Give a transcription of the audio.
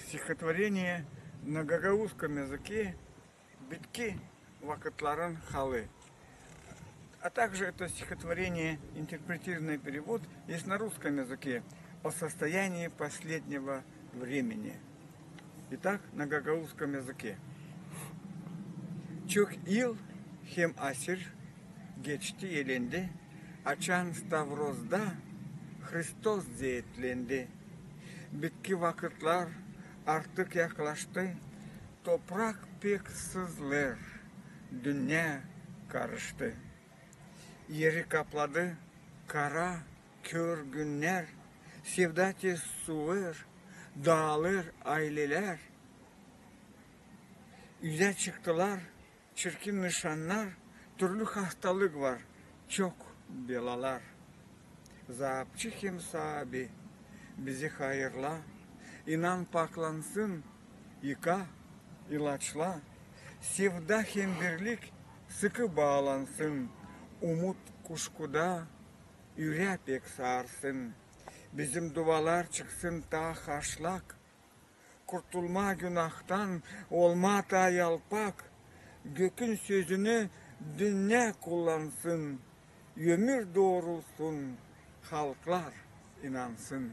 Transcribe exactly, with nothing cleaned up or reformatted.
Стихотворение на гагаузском языке «Bitki vakıtların halı». А также это стихотворение, интерпретированный перевод, есть на русском языке «О состоянии последнего времени». Итак, на гагаузском языке. Çok yıl hem asir geçti, elendi, açan Stavrozda Hristos zeetlendi. Bitki vakıtlar artık yaklaştı, toprak pek sızlêr, dünnä karıştı. Eri kapladı kara, kör günnär, sevda tez suvêr, daalêr aylelär. Üzä çıktılar çirkin nışannar, türlü hastalık var, çok belalar. Zaapçı hem saabi bizi hayırla, inan paklansın, yıka, ilaçla. Sevda hem birlik sıkı baalansın, umut kuşkuda ürää pek saarsın. Bizim dualar çıksın taa haşlak, kurtulmaa günahtan, olmaa taa yalpak. Gökün sözünü dünnä kullansın, ömür doorulsun, halklar inansın.